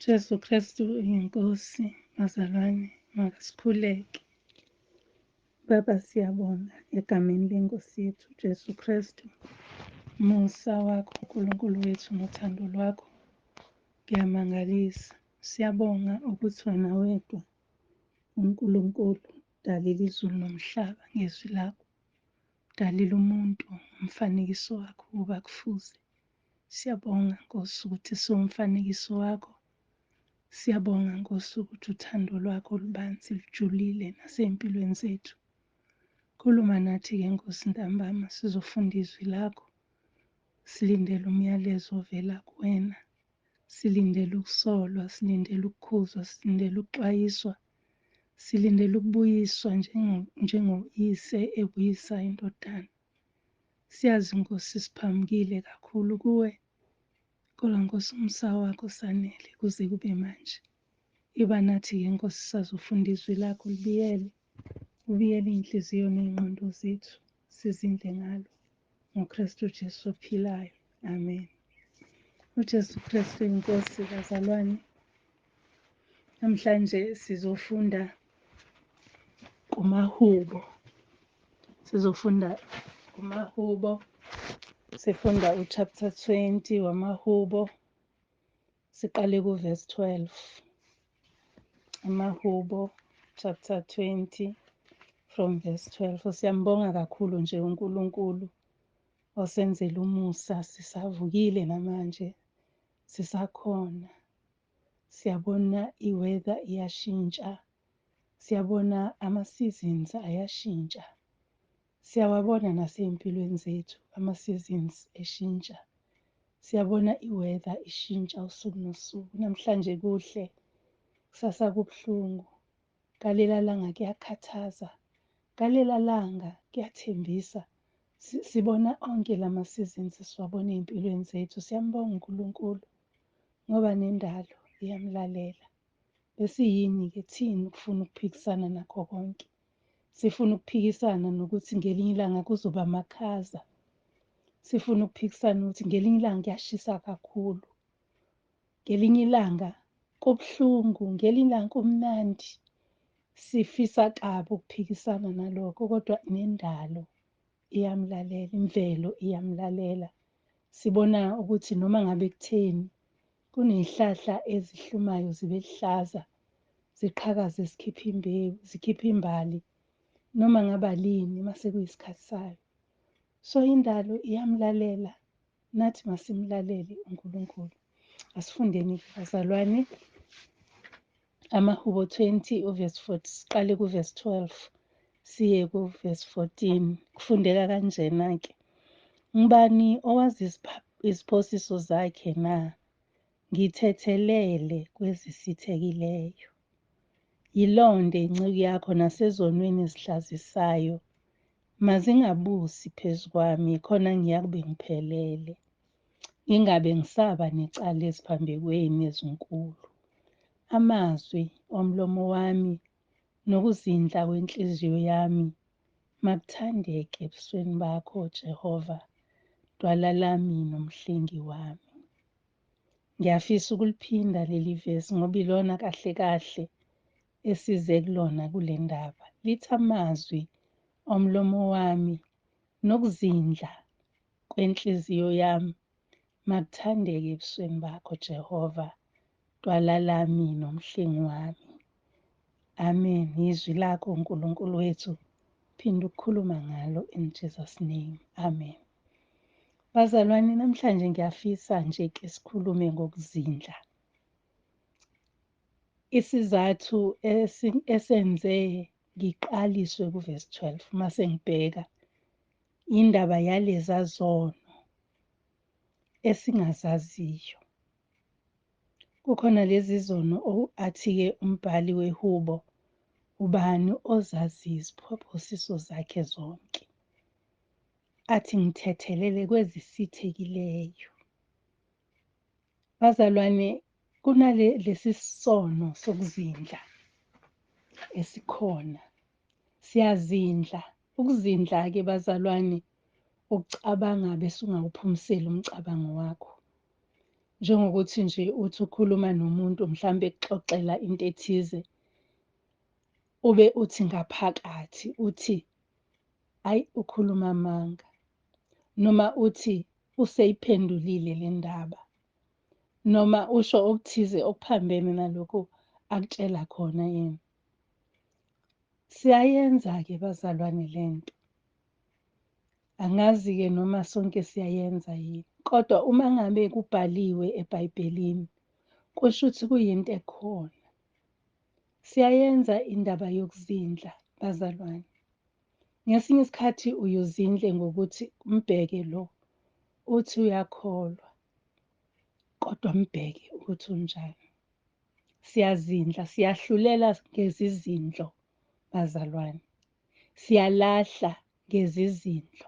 Jesu Kristu inkosi, bazalwane, makasikhuleke. Baba, siyabonga egameni lenkosi yethu Jesu Kristu. Musa wakho uNkulunkulu wethu nothando lwakho kuyamangalisa. Siyabonga ukuthi wena wedwa uNkulunkulu udalile izulu nomhlaba ngezwi lakho. Udalile umuntu umfanekiso wakho ukuba kufuze. Siyabonga Nkosi ukuthi siwumfanekiso wakho. Siyabonga Nkosi ukuthi uthando lwakho lubanzi lujulile nasey'mpilweni zethu. Khuluma nathi-ke Nkosi ntambama sizofunda izwi lakho. Silindele umyalezo ovela kuwena. Silindele ukusolwa, silindele ukukhuzwa, silindele ukuxwayiswa, silindele ukubuyiswa njengoyise ebuyisa indodana. Siyazi Nkosi siphamukile kakhulu kuwe, kodwa Nkosi umusa wakho sanele kuze kube manje. Iba nathi-ke Nkosi sazofunda izwi lakho libiyele, ubiyele iy'nhliziyo ney'ngqondo zethu, sizindle ngalo ngoKristu Jesu ophilayo. Amen. UJesu Kristu inkosi bazalwane. Namhlanje sizofunda kumahubo. Sizofunda kumahubo. Sifunda uchapter 20 wamahubo. Siqale kuverse 12. Amahubo chapter 20 from verse 12. Siyambonga kakhulu nje uNkulunkulu osenzela umusa, sisavukile namanje, sisakhona. Siyabona i-weather iyashintsha, siyabona ama-seasons ayashintsha, siyawabona nasey'mpilweni zethu ama-seasons eshintsha. Siyabona i-weather ishintsha usuku nosuku. Namhlanje kuhle, kusasa kubuhlungu, ngalela langa kuyakhathaza, ngalela langa kuyathembisa. Sibona onke lama seasons, siwabona ey'mpilweni zethu. Siyambonga uNkulunkulu ngoba nendalo iyamlalela. Besiyini-ke thina ukufuna ukuphikisana nakho konke? Sifuna ukuphikisana nokuthi ngelinye ilanga kuzoba amakhaza. Sifuna ukuphikisana ukuthi ngelinye ilanga kuyashisa kakhulu, ngelinye ilanga kubuhlungu, ngelinye ilanga kumnandi. Sifisa kabi ukuphikisana nalokho, kodwa nendalo iyamlalela, imvelo iyamlalela. Sibona ukuthi noma ngabe kutheni kuney'hlahla ezihlumayo zibe luhlaza, ziqhakaze zikhiphe imbewu, zikhiphe imbali, noma ngaba lini mase kuyisikhathi sayo. So indalo iyamlalela, nathi masimlalele uNkulunkulu. Asifundeni bazalwane amahubo 20 uverse 4, siqale kuverse 12 siye kuverse 14. Kufundeka kanjena-ke. Ngubani owazi iziphosiso zakhe na? Ngithethelele kwezisithekileyo. Yilonde inceku yakho nasezonweni ezihlazisayo. Mazingabusi phezu kwami, khona ngiyakube ngiphelele. Ngingabe ngisaba necala eziphambekweni ezinkulu. Amazwi omlomo wami nokuzindla kwenhliziyo yami makuthandeke ebusweni bakho, Jehova, dwala lami nomhlengi wami. Ngiyafisa ukuliphinda leli vesi ngoba ilona kahle kahle esize kulona kule ndaba. Lithi amazwi omlomo wami nokuzindla kwenhliziyo yami makuthandeke ebusweni bakho, Jehova, dwala lami nomhlengi wami. Amen. Izwi lakho uNkulunkulu wethu, phinda ukukhuluma ngalo in Jesus name. Amen. Bazalwane, namhlanje ngiyafisa nje ke sikhulume ngokuzindla. Isizathu esenze ngiqaliswe kuverse 12 mase ngibheka indaba yaleza zono esingazaziyo. Kukhona lezi zono athi-ke umbhali wehubo, ubani ozaziyo iziphosiso zakhe zonke? Athi ngithethelele kwezisithekileyo. Bazalwane, kunale lesi sono sokuzindla esikhona. Siyazindla. Ukuzindla-ke bazalwane, ukucabanga bese ungawuphumiseli umcabango wakho. Njengokuthi nje uthi ukhuluma nomuntu mhlambe ekuxoxela into ethize, ube uthi ngaphakathi uthi ayi ukhuluma amanga, noma uthi useyiphendulile le ndaba, noma usho okuthize okuphambene nalokhu akutshela khona yena. Siyayenza-ke bazalwane le nto. Angazi-ke noma sonke siyayenza yini, kodwa uma ngabe kubhaliwe eBhayibhelini, kusho ukuthi kuyinto ekhona. Siyayenza indaba yokuzindla bazalwane. Ngesinye isikhathi uyuzindle ngokuthi mbheke lo, uthi uyakholwa, kodwa mbheke ukuthi unjani. Siyazindla, siyahlulela ngezizindlo bazalwane. Siyalahla ngezizindlo.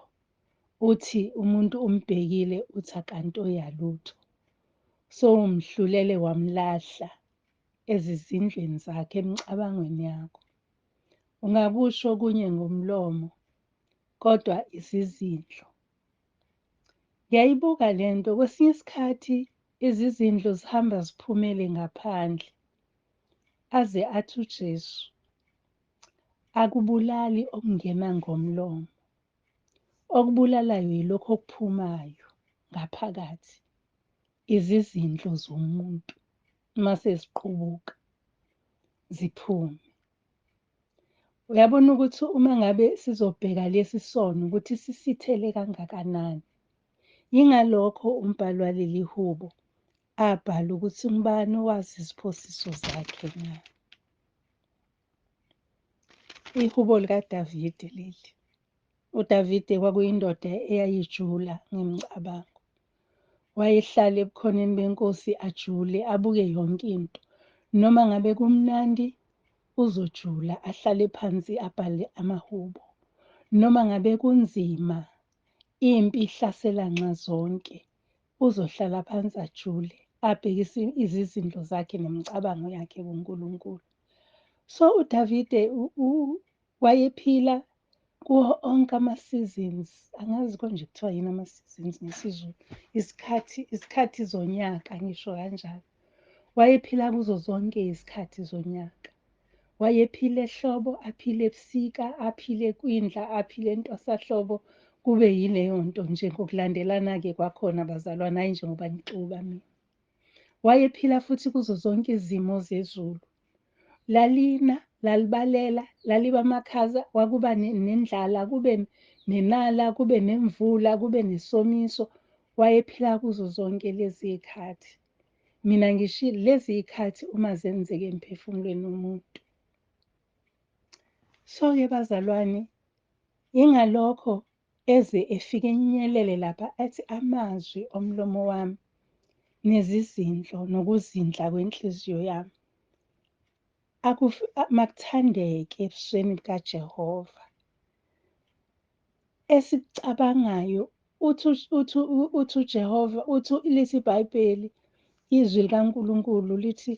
Uthi umuntu umbhekile uthi akanto yalutho. Sowumhlulele wamlahla ezizindlweni zakhe emicabangweni yakho. Ungakusho okunye ngomlomo kodwa izizindlo. Ngiyayibuka le nto, kwesinye isikhathi izizindlo zihamba ziphumele ngaphandle aze athi uJesu akubulali okungena ngomlomo, okubulalayo yilokhu okuphumayo ngaphakathi, izizindlo zomuntu uma seziqubuka ziphume. Uyabona ukuthi uma ngabe sizobheka lesi sono ukuthi sisithele kangakanani. Yingalokho umbhali waleli hubo abhala ukuthi ngubani owazi iziphosiso zakhe na. Ihubo likaDavide leli. UDavide kwakuyindoda eyayijula ngemicabango. Wayehlala ebukhoneni benkosi ajule, abuke yonke into. Noma ngabe kumnandi, uzojula, ahlale phansi abhale amahubo. Noma ngabe kunzima, impi ihlasela nxazonke, uzohlala phansi ajule, abhekise izizindlo zakhe nemicabango yakhe kuNkulunkulu. So uDavide wayephila kuwo onke ama-seasons, angazi konje kuthiwa yini ama-seasons ngesiZulu, isikhathi, isikhathi zonyaka ngisho kanjalo. Wayephila kuzo zonke izikhathi zonyaka. Wayephila ehlobo, aphile ebusika, aphile kwindla, aphile entwasahlobo, kube yileyo nto nje ngokulandelana-ke kwakhona bazalwane, hhayi njengoba ngixuba mina. Wayephila futhi kuzo zonke izimo zezulu. Lalina, lalibalela, laliba amakhaza, kwakuba nendlala, kube nenala, kube nemvula, kube nesomiso. Wayephila kuzo zonke lezi zikhathi. Mina ngishilo lezi zikhathi uma zenzeka emphefumulweni womuntu. So-ke bazalwane, ingalokho eze efike enyelele lapha athi amazwi omlomo wami nezizindlo nokuzindla kwenhliziyo yami makuthandeke ebusweni bukaJehova. Esikucabangayo uthi uthi uthi uJehova uthi lithi iBhayibheli izwi likaNkulunkulu lithi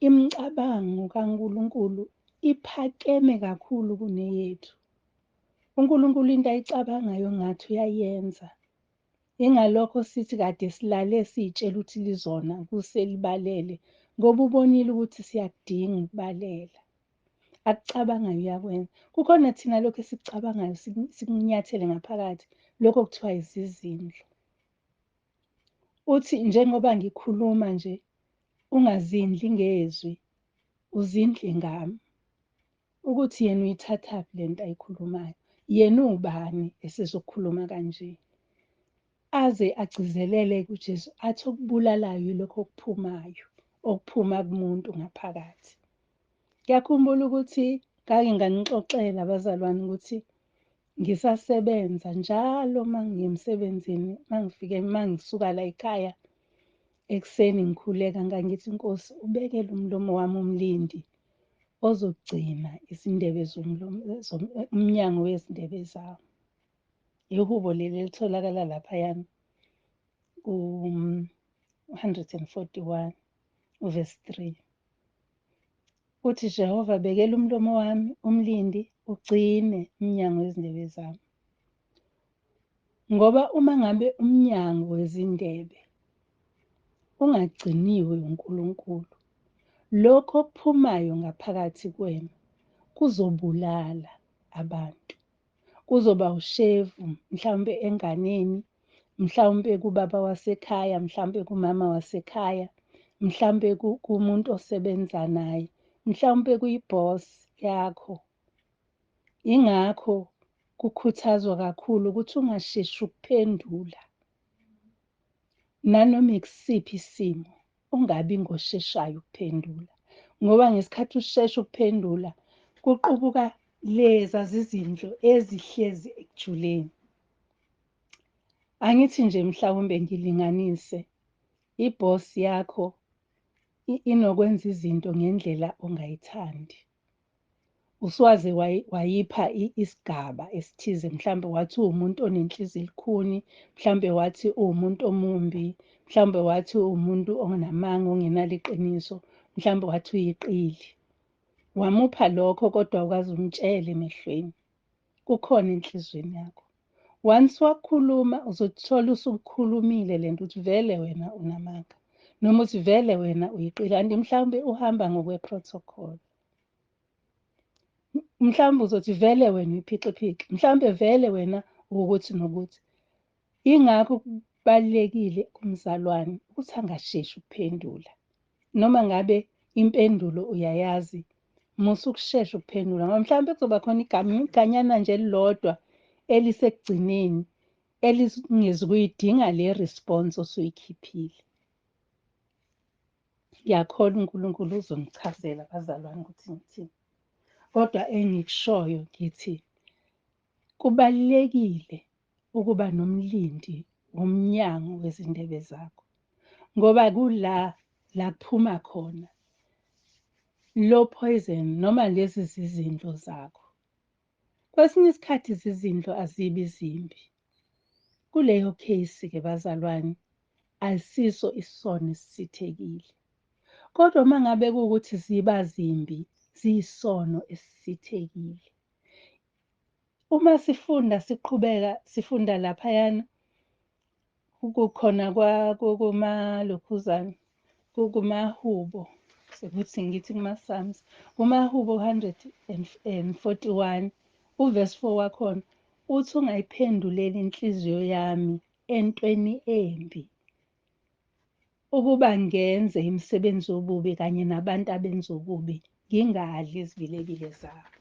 imicabango kaNkulunkulu iphakeme kakhulu kuneyethu. uNkulunkulu into ayicabangayo ngathi uyayenza. Ingalokho sithi kade silale siy'tshela ukuthi lizona kuselibalele ngoba ubonile ukuthi siyakudinga ukubalela. Akucabangayo uyakwenza. Kukhona thina lokhu esikucabangayo sikunyathele ngaphakathi, lokho kuthiwa izizindlo. Uthi njengoba ngikhuluma nje ungazindli ngezwi, uzindle ngami. Ukuthi yena uyithathaphi le nto ayikhulumayo, yena uwubani esezokhuluma kanje. Aze agcizelele kuJesu athi okubulalayo yilokho okuphumayo, okuphuma kumuntu ngaphakathi. Ngiyakhumbula ukuthi ngake nganixoxela bazalwane ukuthi ngisasebenza njalo uma ngiya emsebenzini, uma ngifike, uma ngisuka la ekhaya ekuseni ngikhuleka ngangithi Nkosi ubekele umlomo wami umlindi ozogcina izindebe zomlomo, umnyango wezindebe zami. Ihubo leli elitholakala laphayana ku-141 uvesi 3. Uthi Jehova bekela umlomo wami umlindi ugcine umnyango wezindebe zami. Ngoba uma ngabe umnyango wezindebe ungagciniwe uNkulunkulu, lokho okuphumayo ngaphakathi kwena kuzobulala abantu. Kuzoba ushevu mhlawumbe enganeni, mhlawumbe kubaba wasekhaya, mhlawumbe kumama wasekhaya, mhlawumbe kumuntu osebenza naye, mhlawumbe kuyi-boss yakho. Ingakho kukhuthazwa kakhulu ukuthi ungasheshi ukuphendula nanoma ikusiphi isimo, ungabi ngosheshayo ukuphendula, ngoba ngesikhathi ushesha ukuphendula kuqubuka leza zizindlo ezihlezi ekujuleni. Angithi nje mhlawumbe ngilinganise, i-boss yakho inokwenza izinto ngendlela ongayithandi. Usuwaze wayipha isigaba esithize, mhlawumbe wathi uwumuntu onenhliziyo elikhuni, mhlawumbe wathi uwumuntu omumbi, mhlawumbe wathi uwumuntu onamanga, ongenalo iqiniso, mhlawumbe wathi uyiqili. Wamupha lokho kodwa awukaze umtshele emehlweni. Kukhona enhliziyweni yakho. Once wakhuluma uzothola usukhulumile lento ukuthi vele wena unamanga, noma uthi vele wena uyiqili, kanti mhlawumbe uhamba ngokwe-protocol. Mhlawumbe uzothi vele wena uyiphixiphixi, mhlawumbe vele wena ukuthi nokuthi. Ingakho kubalulekile kumzalwane ukuthi angasheshi ukuphendula. Noma ngabe impendulo uyayazi, musa ukushesha ukuphendula, ngoba mhlawumbe kuzoba khona iganyana nje elilodwa elisekugcineni elingezukuyidinga le response osuyikhiphile. Ngiyakholwa uNkulunkulu uzongichazela bazalwane ukuthi ngithini. Kodwa engikushoyo ngithi kubalulekile ukuba nomlindi womnyango wezindebe zakho, ngoba kula la kuphuma khona lo poison noma lezi zizindlo zakho. Kwesinye isikhathi izizindlo azibi zimbi. Kuleyo case-ke bazalwane, ayisiso isono esisithekile. Kodwa uma ngabe kuwukuthi ziba zimbi, ziyisono esisithekile. Uma sifunda siqhubeka sifunda laphayana, kukhona kumalokhuzana, kumahubo, sekuthi ngithi kuma-Psalms, kumahubo 141, uverse 4 wakhona uthi ungayiphenduleli inhliziyo yami entweni embi, ukuba ngenze imisebenzi yobubi kanye nabantu abenza okubi, ngingadli izibilebile zabo.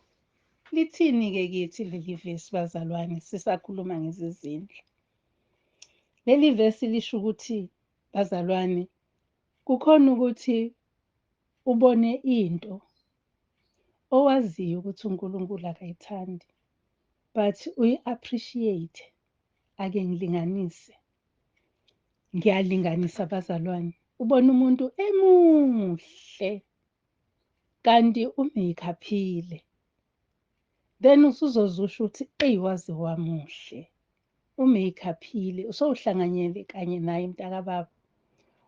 Lithini-ke kithi leli vesi bazalwane, sisakhuluma ngezizindlo? Leli vesi lisho ukuthi bazalwane, kukhona ukuthi ubone into owaziyo ukuthi uNkulunkulu akayithandi, but uyi-appreciate. Ake ngilinganise, ngiyalinganisa bazalwane. Ubona umuntu emuhle kanti umake-uphile, then usuzozusho ukuthi eyi waze wamuhle, umake-uphile, usowuhlanganyele kanye naye mntakababa,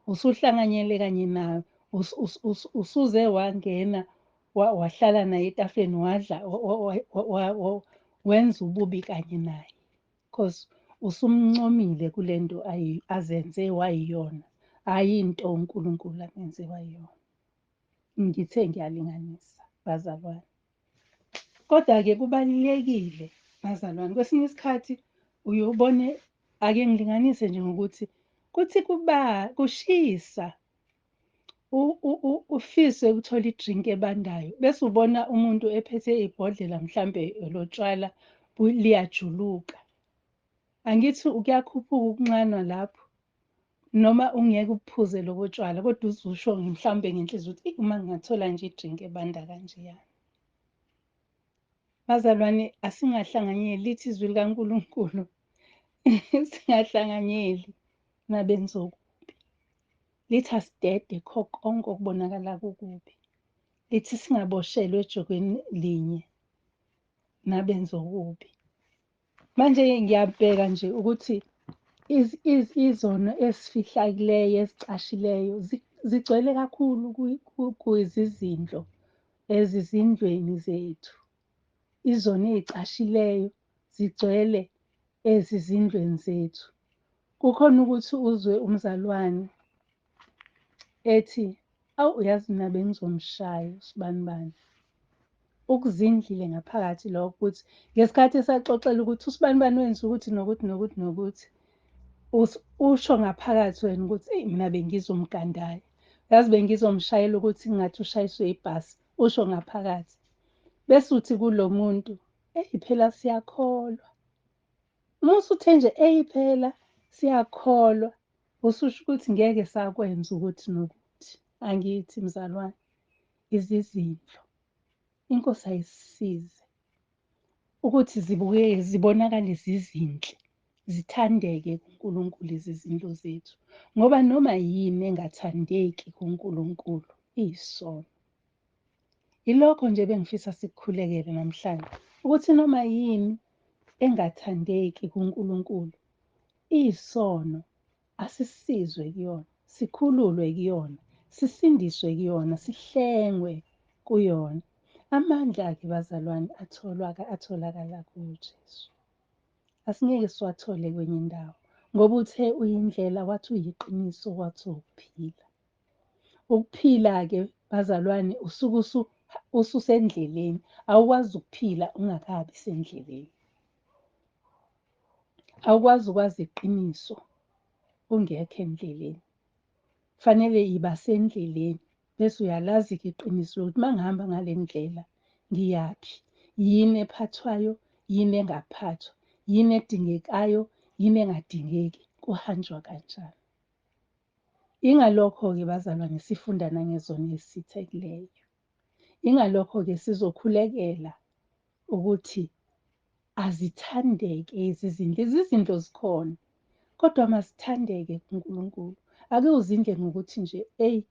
usuhlanganyele kanye naye, usuze wangena wahlala naye etafuleni, wadla, wenza ububi kanye naye, because usumncomile kule nto azenze wayiyona, hhayi into uNkulunkulu amenze wayiyona. Ngithe ngiyalinganisa bazalwane. Kodwa-ke kubalulekile bazalwane, kwesinye isikhathi uye ubone, ake ngilinganise nje ngokuthi kuthi kuba kushisa, ufise ukuthola i-drink ebandayo, bese ubona umuntu ephethe ibhodlela mhlambe lotshwala liyajuluka. Angithi kuyakhuphuka ukunxanwa lapho, noma ungeke uphuze lobo tshwala, kodwa uzusho mhlawumbe ngenhliziyo ukuthi uma ngingathola nje i-drink ebanda kanjeyana. Bazalwane, asingahlanganyeli, lithi izwi likaNkulunkulu, singahlanganyeli nabenza okubi. Lithi asidede kho konke okubonakala kukubi. Lithi singaboshelwa ejokweni linye nabenza okubi. Manje ngiyabheka nje ukuthi izono ezifihlakileyo, ezicashileyo zigcwele kakhulu kwizizindlo ezizindlweni zethu. Izono ey'cashileyo zigcwele ezizindlweni zethu. Kukhona ukuthi uzwe umzalwane Ethi, awu uyazi mina bengizomshaya usibanibani. Ukuzindlile ngaphakathi lokho ukuthi ngesikhathi esaxoxela ukuthi usibanibani wenza ukuthi nokuthi nokuthi nokuthi, usho ngaphakathi wena ukuthi eyi mina bengizomgandaya. Yazi bengizomshayela ukuthi ngathi ushayiswe ibhasi, usho ngaphakathi. Bese uthi kulo muntu, eyi phela siyakholwa. Uma usuthe nje eyi phela siyakholwa, ususho ukuthi ngeke sakwenza ukuthi nokuthi. Angithi mzalwane, izizindlo. Inkosi ayisisize ukuthi zibukeke zibonakale zizinhle, zithandeke kuNkulunkulu izizindlo zethu. Ngoba noma yini engathandeki kuNkulunkulu iyisono. Yilokho nje bengifisa sikukhulekele namhlanje, ukuthi noma yini engathandeki kuNkulunkulu iyisono, asisizwe kuyona, sikhululwe kuyona, sisindiswe kuyona, sihlengwe kuyona. Amandla-ke bazalwane atholakala kuJesu. Asingeke siwathole kwenye indawo, ngoba uthe uyindlela, wathi uyiqiniso, wathi uwukuphila. Ukuphila-ke bazalwane usuke ususendleleni, awukwazi ukuphila ungakabi sendleleni. Awukwazi ukwazi iqiniso ungekho endleleni. Fanele iba sendleleni bese uyalazi-ke iqiniso lokuthi uma ngihamba ngale ndlela ngiyaphi, yini ephathwayo, yini engaphathwa, yini edingekayo, yini engadingeki, kuhanjwa kanjani. Ingalokho-ke bazalwane sifunda nangezono ezisithekileyo. Ingalokho-ke sizokhulekela ukuthi azithandeke izizindlo. Izizindlo zikhona, kodwa mazithandeke kuNkulunkulu. Ake uzindle ngokuthi nje, eyi,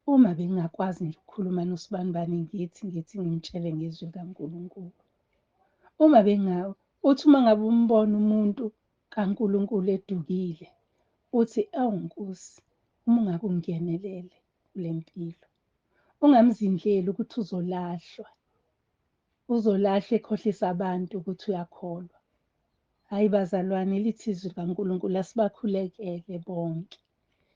uma bengingakwazi nje ukukhuluma nosibanibani ngithi ngithi ngimtshele ngezwi likaNkulunkulu. Uma uthi uma ngabe umbona umuntu kaNkulunkulu edukile, uthi, awu Nkosi, uma ungake ungenelele kule mpilo. Ungamzindleli ukuthi uzolahlwa. Uzolahlwa ekhohlisa abantu ukuthi uyakholwa. Hhayi bazalwane, lithi izwi likaNkulunkulu asibakhulekele bonke.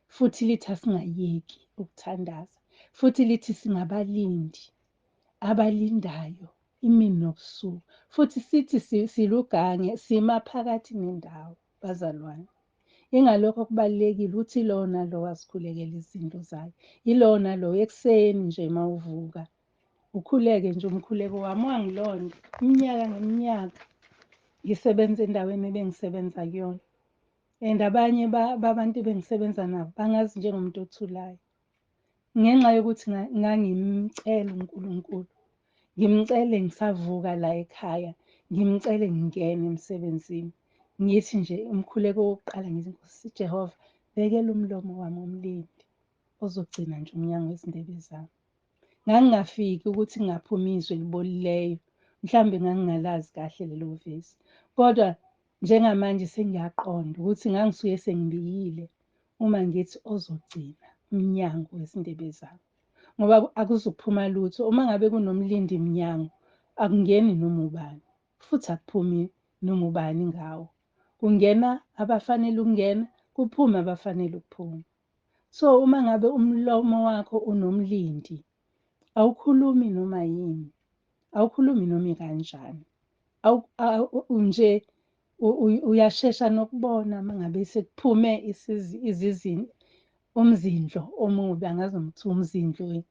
Futhi lithi asingayeki ukuthandaza. Futhi lithi singabalindi abalindayo imini nobusuku. Futhi sithi silugange, sima phakathi nendawo bazalwane. Ingalokho kubalulekile ukuthi ilowo nalowo azikhulekele izinto zakhe. Yilowo nalowo ekuseni nje uma uvuka, ukhuleke nje umkhuleko wami wangilonda iminyaka ngeminyaka ngisebenza endaweni ebengisebenza kuyona. And abanye babantu ebengisebenza nabo bangazi njengomuntu othulayo. Ngenxa yokuthi ngangimcela uNkulunkulu, ngimcele ngisavuka la ekhaya, ngimcele ngingene emsebenzini. Ngithi nje umkhuleko wokuqala ngithi, Nkosi Jehova, bekela umlomo wami umlindi ozogcina nje umnyango wezindebe zami. Ngangingafiki ukuthi ngingaphumi izwi elibolileyo, mhlawumbe ngangingalazi kahle lelo vesi. Kodwa njengamanje sengiyaqonda ukuthi ngangisuke sengibiyile uma ngithi ozogcina umnyango wezindebe zami. Ngoba akuzukuphuma lutho, uma ngabe kunomlindi mnyango, akungeni noma ubani, futhi akuphumi noma ubani ngawo. Kungena abafanele ukungena, kuphume abafanele ukuphuma. So uma ngabe umlomo wakho unomlindi, awukhulumi noma yini, awukhulumi noma ikanjani. Nje uyashesha nokubona uma ngabe sekuphume umzindlo omubi, angazi noma kuthiwa umzindlo yini.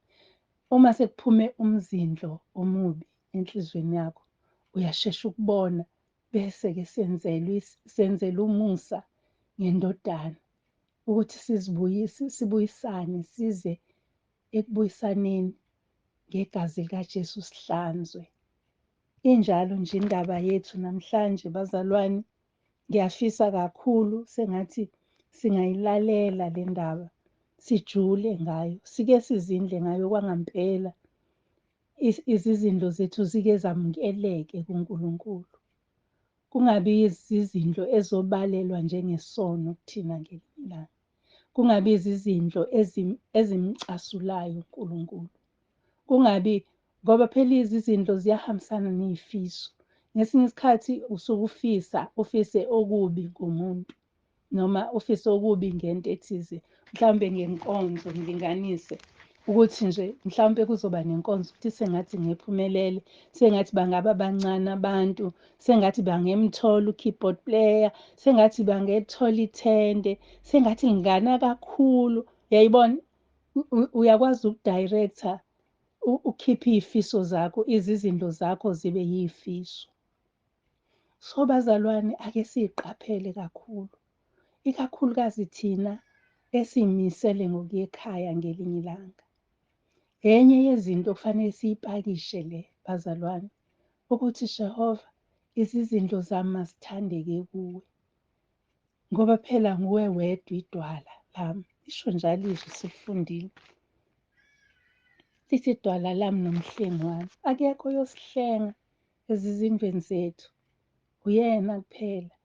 Uma sekuphume umzindlo omubi enhliziyweni yakho, uyashesha ukubona, bese-ke senzelwa umusa ngendodana ukuthi sibuyisane, size ekubuyisaneni ngegazi likaJesu sihlanzwe. Injalo nje indaba yethu namhlanje bazalwane. Ngiyafisa kakhulu sengathi singayilalela le ndaba, sijule ngayo, sike sizindle ngayo kwangampela. Izizindlo zethu zike zamukeleke kuNkulunkulu. Kungabi izizindlo ezobalelwa njengesono kuthina ngelinye ilanga. Kungabi izizindlo ezimcasulayo uNkulunkulu. Kungabi, ngoba phela izizindlo ziyahambisana ney'fiso. Ngesinye isikhathi usuke ufisa, ufise okubi ngomuntu. noma ufise okubi ngento ethize, mhlawumbe ngenkonzo, ngilinganise ukuthi nje mhlawumbe kuzoba nenkonzo ukuthi sengathi ngephumelele, sengathi bangaba bancane abantu, sengathi bangemthola u-keyboard player, sengathi bangethola ithende, sengathi ngingana kakhulu. Uyayibona, uyakwazi ukudirector, ukhiphe iy'fiso zakho, izizindlo zakho zibe yifiso. So bazalwane, ake siyiqaphele kakhulu, ikakhulukazi thina esiyimisele ngokuya ekhaya ngelinye ilanga. Enye yezinto okufanele siyipakishe le bazalwane, ukuthi Jehova, izizindlo zami mazithandeke kuwe, ngoba phela nguwe wedwa idwala lami. Lisho njalo izwi, silifundile, lithi idwala lami nomhlengi wami, akekho oyosihlenga ezizindlweni zethu, uyena kuphela.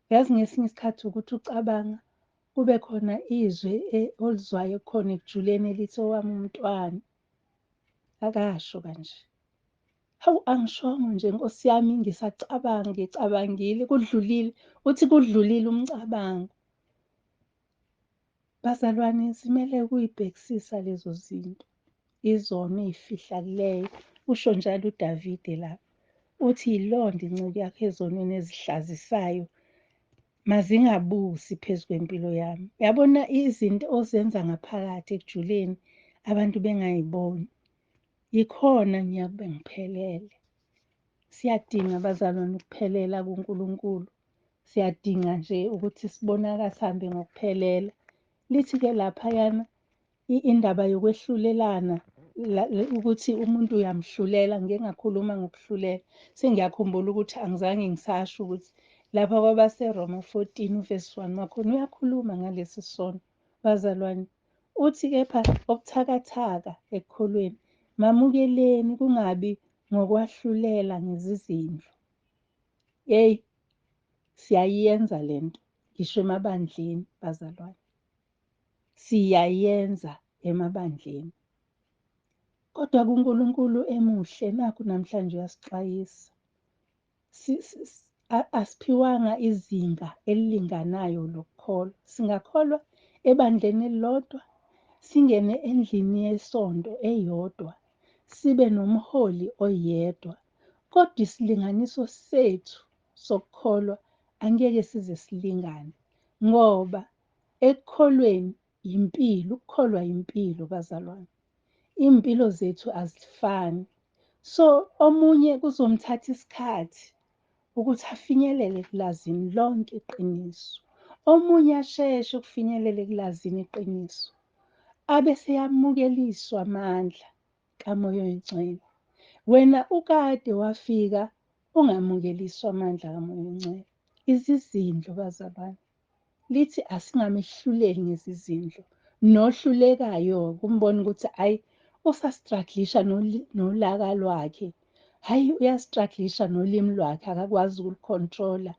Uyazi ngesinye isikhathi ukuthi ucabanga kube khona izwi olizwayo khona ekujuleni elithi owami umntwana akasho kanje. Hawu, angishongo nje Nkosi yami, ngisacabanga, ngicabangile, kudlulile, uthi kudlulile umcabango. Bazalwane, simele ukuyibhekisisa lezo zinto, izono ey'fihlakeleyo. Usho njalo uDavide lapha, uthi yilonda inceku yakho ezonweni ezihlazisayo, mazingabusi phezu kwempilo yami. Uyabona izinto ozenza ngaphakathi ekujuleni abantu bengayiboni, yikhona ngiyakube ngiphelele. Siyadinga bazalwane ukuphelela kuNkulunkulu, siyadinga nje ukuthi sibonakale sihambe ngokuphelela. Lithi-ke laphayana indaba yokwehlulelana, ukuthi umuntu uyamhlulela, ngike ngakhuluma ngokuhlulela, sengiyakhumbula ukuthi angizange ngisasho ukuthi lapha kwabaseRoma 14 verse 1 wakhona uyakhuluma ngalesi sono bazalwane. Uthi kepha obuthakathaka ekukholweni mamukeleni, kungabi ngokwahlulela ngezizindlo. Hey, siyayenza lento ngisho emabandleni bazalwane, siyayenza emabandleni. Kodwa kuNkulunkulu emuhle, nakhu namhlanje uyasixwayisa. Asiphiwanga izinga elilinganayo lokukholwa. Singakholwa ebandleni elilodwa, singene endlini yesonto eyodwa, sibe nomholi oyedwa, kodwa isilinganiso sethu sokukholwa angeke size silingane, ngoba ekukholweni yimpilo, ukukholwa yimpilo bazalwane. Iy'mpilo zethu azifani. So omunye kuzomthatha isikhathi ukuthi afinyelele ekulazini lonke iqiniso, omunye asheshe ukufinyelela ekulazini iqiniso, abe seyamukeliswa amandla kaMoya oNgcwele. Wena ukade wafika ungamukeliswa amandla kaMoya oNgcwele. Izizindlo bazalwane, lithi asingamehluleli ngezizindlo. Nohlulekayo kumbona ukuthi ayi usastruglisha nolaka lwakhe, hayi uyastruglisha nolimi lwakhe, akakwazi ukulicontrola,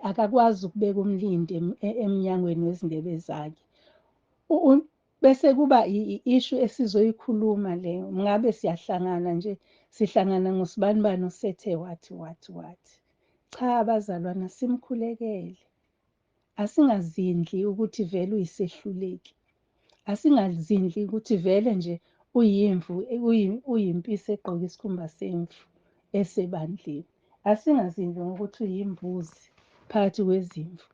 akakwazi ukubeka umlindi emnyangweni wezindebe zakhe. Bese kuba i-issue esizoyikhuluma leyo. Ngabe siyahlangana nje, sihlangana ngosibanibani osethe wathi wathi wathi. Cha bazalwana, simkhulekele. Asingazindli ukuthi vele uyisehluleki, asingazindli ukuthi vele nje uyimvu, uyimpisi egqoke isikhumba semvu esebandleni. Asingazindli ngokuthi uyimbuzi phakathi kwezimvu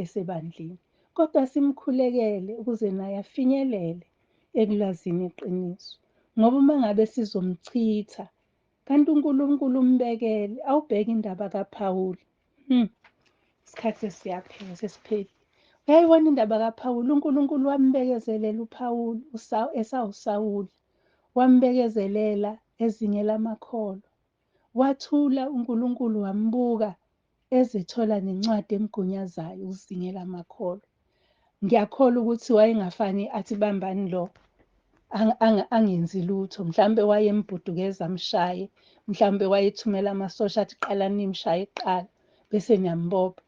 esebandleni, kodwa simkhulekele ukuze naye afinyelele ekulazini iqiniso. Ngoba uma ngabe sizomchitha, kanti uNkulunkulu umbekele. Awubheke indaba kaPawuli. Isikhathi sesiyaphela, sesiphelile. Uyayibona indaba kaPawuli, uNkulunkulu wambekezelela uPawuli esawuSawuli, wambekezelela ezingela amakholwa. Wathula uNkulunkulu wambuka ezethola nencwadi emgunyazayo ukuzingela amakholwa. Ngiyakholwa ukuthi wayengafani athi bambani lo angenzi lutho, mhlambe wayembhudukeza amshaye, mhlambe wayethumela amasosha athi qala nimshaye kuqala bese niyambopha.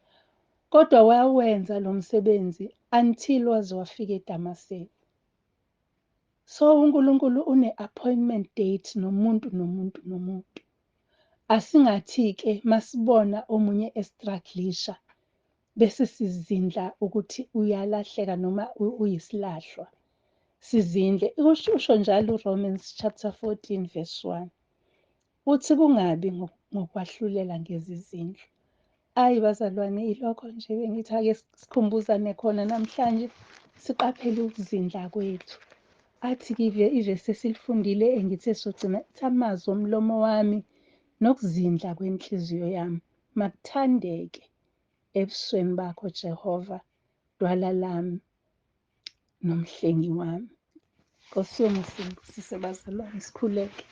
Kodwa wawenza lo msebenzi until waze wafika eDamaseko. So uNkulunkulu une-appointment date nomuntu nomuntu nomuntu. Asingathi-ke masibona omunye estruglisha Bese sizindla ukuthi uyalahleka noma uyisilahlwa. Sizindle. Usho njalo uRomans chapter 14 verse 1. Uthi kungabi ngokwahlulela ngezizindlo. Ayi bazalwane, ilokho nje bengithi ake sikhumbuzane khona namhlanje, siqaphele ukuzindla kwethu. Athi-ke ivesi esilifundile engithe sogcina, ithi amazwi omlomo wami nokuzindla kwenhliziyo yami makuthandeke ebusweni bakho Jehova, dwala lami nomhlengi wami. Nkosi yomusa ibusise bazalwane, sikhuleke.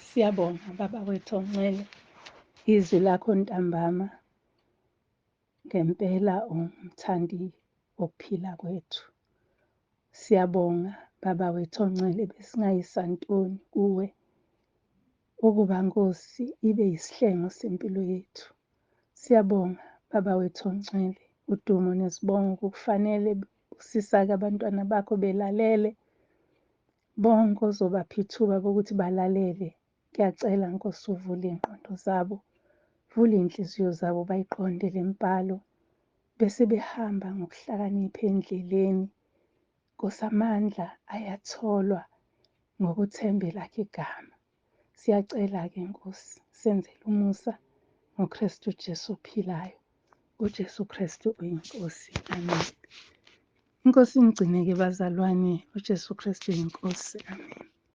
Siyabonga Baba wethu ongcwele, izwi lakho ntambama ngempela ungumthandi wokuphila kwethu. Siyabonga Baba wethu ongcwele, besingayisa ntoni kuwe ukuba Nkosi ibe yisihlengo sempilo yethu. Siyabonga Baba wethu ongcwele, udumo nesibongo kukufanele. Busisa-ke abantwana bakho belalele, bonke ozobapha ithuba bokuthi balalele. Ngiyacela Nkosi uvule iy'ngqondo zabo, vule iy'nhliziyo zabo bayiqonde le mibhalo, bese behamba ngokuhlakanipha endleleni. Nkosi, amandla ayatholwa ngokuthemba elakho igama. Siyacela-ke Nkosi, senzele umusa ngoKristu Jesu ophilayo. UJesu Kristu uyiNkosi. Amen. Inkosi ingigcine-ke bazalwane, uJesu Kristu uyiNkosi. Amen.